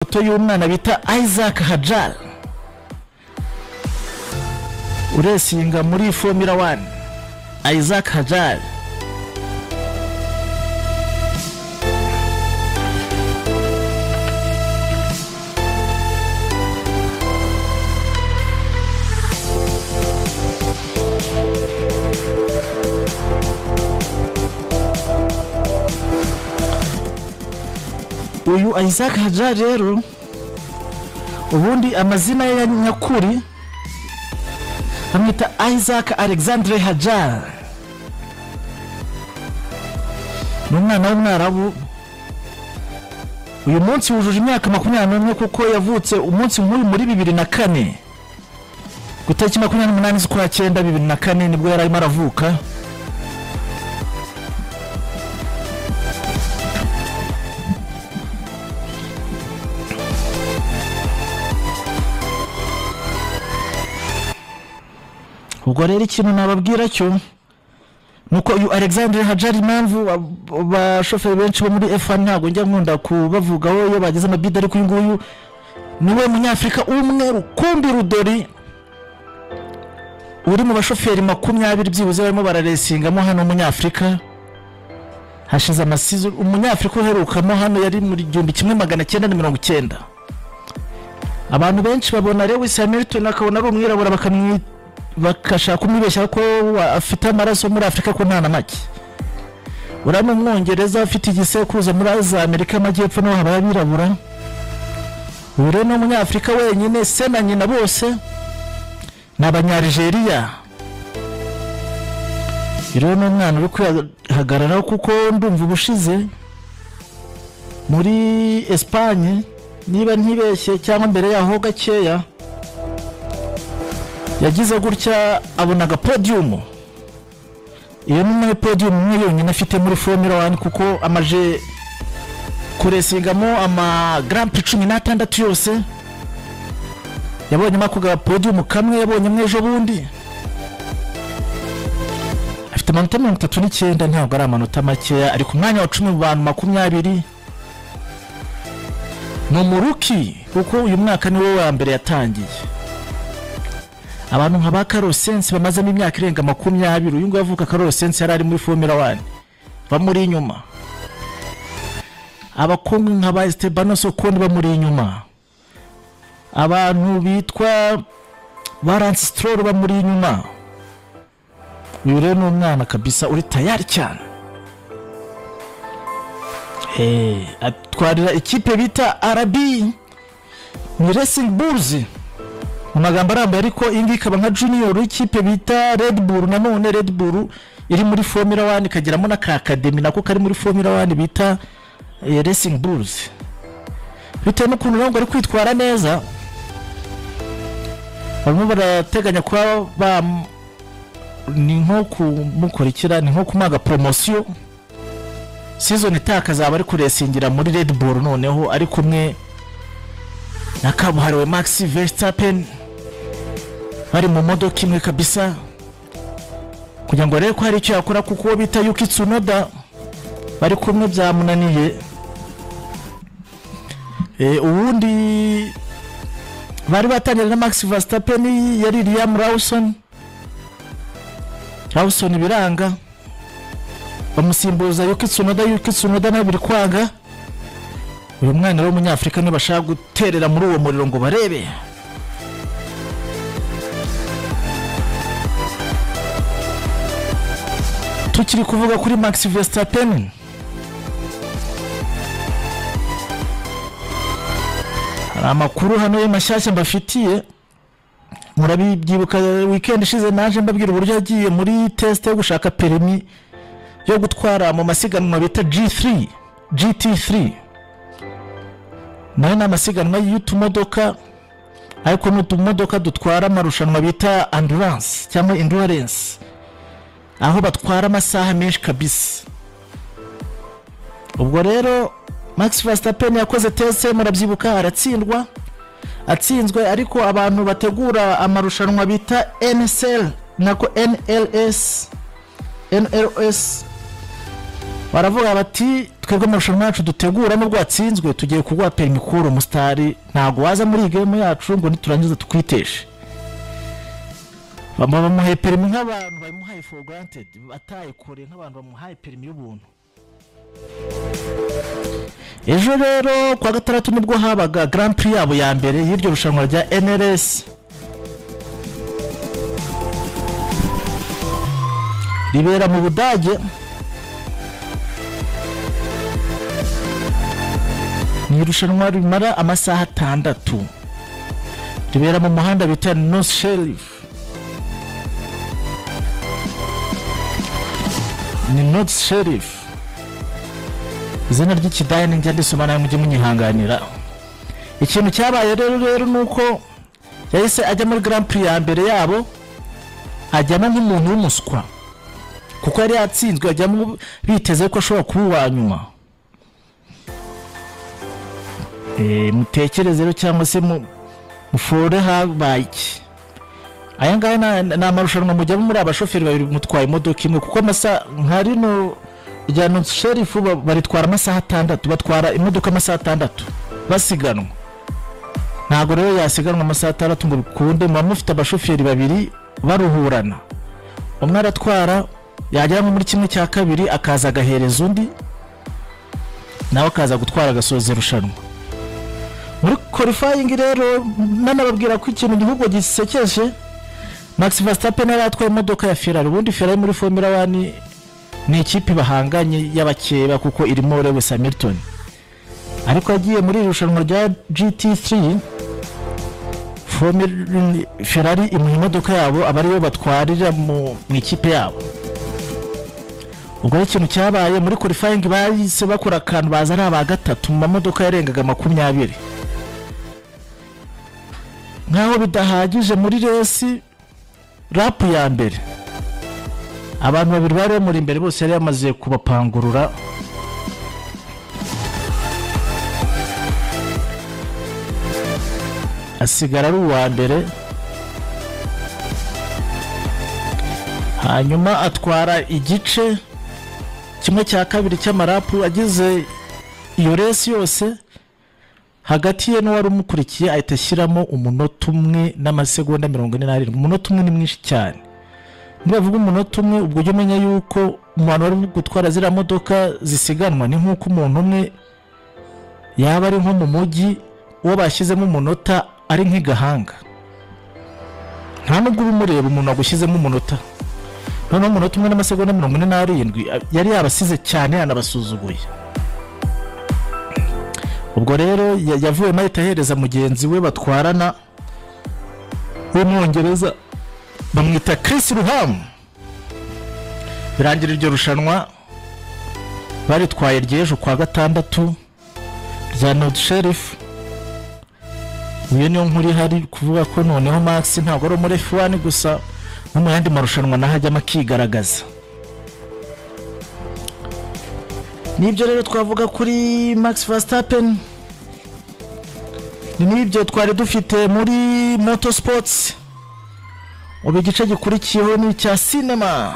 Ifoto y'umwana bita Isack Hadjar uresinga muri Formula 1. Isack Hadjar uyu Isack Hadjar rero ubundi amazina ye ya nyakuri bamwita Isack Alexandre Hadjar, ni umwana w'umwarabu. Uyu munsi wujuje imyaka 21 kuko yavutse umunsi nk'uyu muri 2004, ku itariki 28 z'ukwa cyenda 2004 nibwo yari arimo aravuka. Ubwo rero ikintu nababwira cyo nuko uyu Alexandre Hadjar, impamvu abashoferi benshi bo muri F1 ntabwo njya nkunda kubavugaho iyo bageze amabida, ariko uyu nguyu niwe munyafurika umwe rukumbi rudori uri mu bashoferi 20 byibuze barimo bararesingamo hano umunyafurika. Hashize amasizo umunyafurika uherukamo hano yari muri 1990. Abantu benshi babona Lewis Hamilton akabona ari umwirabura bakashaka kumwibeshya ko afite amaraso muri Afurika, ko nta na make. Uriya ni umwongereza ufite igisekuruza muri za Amerika y'Amajyepfo naho haba abirabura. Uyu rero ni umunyafurika wenyine, se na nyina bose ni abanyarigeria. Uyu rero ni umwana uri kwihagararaho kuko ndumva ubushize muri Espagne, niba ntibeshye cyangwa mbere yaho gakeya, yagize gutya abona agapodium. Iyo ni nayo podium imwe yonyine afite muri Formula 1, kuko amaje kuresingamo ama Grand Prix 16 yose, yabonyemo ako gapodium kamwe yabonyemo ejo bundi. Afite amanota 39, ntabwo ari amanota makeya, ari ku mwanya wa 10 mu bantu 20. Ni umuruki kuko uyu mwaka niwe wa mbere yatangiye. Abantu nka ba Carlos Sainz bamazemo imyaka irenga 20, uyu nguyu avuka Carlos Sainz yari ari muri Formula 1 bamuri inyuma. Abakungu nka ba Esteban Ocon bamuri inyuma. Abantu bitwa ba Lance Stroll bamuri inyuma. Uyu rero ni umwana kabisa uri tayari cyane. Atwarira ikipe bita RB, ni Racing Bulls mu magambo arambuye, ariko iyi ngiyi ikaba nka junior y'ikipe bita Red Bull. Nanone Red Bull iri muri Formula 1 ikageramo n'aka academy nako kari muri Formula 1 bita Racing Bulls. Bitewe n'ukuntu rero ngo ari kwitwara neza, barimo barateganya kuba ni nko kumukurikira, ni nko kumuha promotion. Season itaha akazaba ari kuresingira muri Red Bull, noneho ari kumwe na kabuhariwe Max Verstappen, bari mu modoka imwe kabisa, kugira ngo arebe ko hari icyo yakora, kuko uwo bita Yuki Tsunoda bari kumwe byamunaniye. Ubundi bari batangira na Max Verstappen yari Liam Lawson. Lawson biranga, bamusimbuza Yuki Tsunoda, Yuki Tsunoda nawe biri kwanga. Uyu mwana w'umunyafurika niba bashaka guterera muri uwo muriro ngo barebe. Tukiri kuvuga kuri Max Verstappen, hari amakuru hano y'amashyashya mbafitiye. Murabibyibuka weekend ishize naje mbabwira uburyo yagiye muri test yo gushaka permis yo gutwara mu masiganwa bita G3, GT3. Nayo ni amasiganwa y'utumodoka, ariko ni utumodoka dutwara amarushanwa bita endurance cyangwa endurance, aho batwara amasaha menshi kabisa. Ubwo rero Max Verstappen yakoze test, murabyibuka, aratsindwa, atsinzwe, ariko abantu bategura amarushanwa bita NSL nako NLS, NLS Baravuga bati twebwe amarushanwa yacu dutegura, nubwo watsinzwe tugiye kuguha perimi kuri umusitari, ntabwo waza muri iyi game yacu ngo niturangiza tukwiteshe. Bamuhaye perimi nk'abantu bamuhaye for granted, batayikore nk'abantu bamuhaye perimi y'ubuntu. Ejo rero kwa gatandatu nibwo habaga Grand Prix yabo ya mbere y'iryo rushanwa rya NLS, ribera mu Budage. Ni irushanwa rimara amasaha 6, ribera mu muhanda bita Nordschleife. Ni Nordschleife, izina ry'ikidage njya ndisoma nawe mujye munyihanganira. Ikintu cyabaye rero ni uko yahise ajya muri Grand Prix ya mbere yabo, ajyamo nk'umuntu w'umuswa kuko yari yatsinzwe, ajyamo biteze ko ashobora kuba uwa nyuma. Mutekereze rero cyangwa se mufore habaye iki. Aya ngaya ni amarushanwa mujyamo muri abashoferi babiri mutwaye imodoka imwe, kuko amasaha nka rino rya Nordschleife baritwara amasaha 6, batwara imodoka amasaha 6 basiganwa. Ntabwo rero yasiganwa amasaha 6 ngo bikunde, muba mufite abashoferi babiri baruhurana, umwe aratwara yagera muri 1/2 akaza agahereza undi, nawe akaza gutwara agasoza irushanwa. Muri qualifying rero nanababwira ko ikintu gihugu gisekeje, Max Verstappen yari atwaye imodoka ya Ferrari. Ubundi Ferrari muri Formula 1 ni ikipe bahanganye y'abakeba kuko irimo Lewis Hamilton, ariko yagiye muri irushanwa rya GT3, Ferrari imuha imodoka yabo aba ariyo batwarira mu ikipe yabo. Ubwo rero ikintu cyabaye muri qualifying, bahise bakora akantu baza ari aba gatatu mu mamodoka yarengaga 20. Nkaho bidahagije, muri resi rapu ya mbere abantu babiri bari bamuri imbere bose yari yamaze kubapangurura. Asigara ari uwa mbere, hanyuma atwara igice 1/2 cy'amarapu agize iyo resi yose. Hagati ye n'uwari umukurikiye ahita ashyiramo umunota 1 n'amasegonda 47. Umunota 1 ni mwinshi cyane. Nibavuga umunota 1 ubwo ujye umenya yuko umuntu wari gutwara ziriya modoka zisiganwa ni nk'uko umuntu umwe yaba ari nko mu mujyi, uwo bashyizemo umunota ari nk'igahanga, nta nubwo ubimureba umuntu wagushyizemo umunota. Noneho umunota 1 n'amasegonda 47 yari yabasize cyane, yanabasuzuguye. Ubwo rero yavuyemo ahita ahereza mugenzi we batwarana w'umwongereza bamwita Chris Ruham. Birangira iryo rushanwa baritwaye ry'ejo kwa gatandatu rya Nordschleife. Uyu niyo nkuru ihari kuvuga ko noneho Max ntabwo ari muri F1 gusa, no mu yandi marushanwa naho ajyamo akigaragaza. Nibyo rero twavuga kuri Max Verstappen, nibyo twari dufite muri Motorsports. Ubu igice gikurikiyeho ni icya cinema.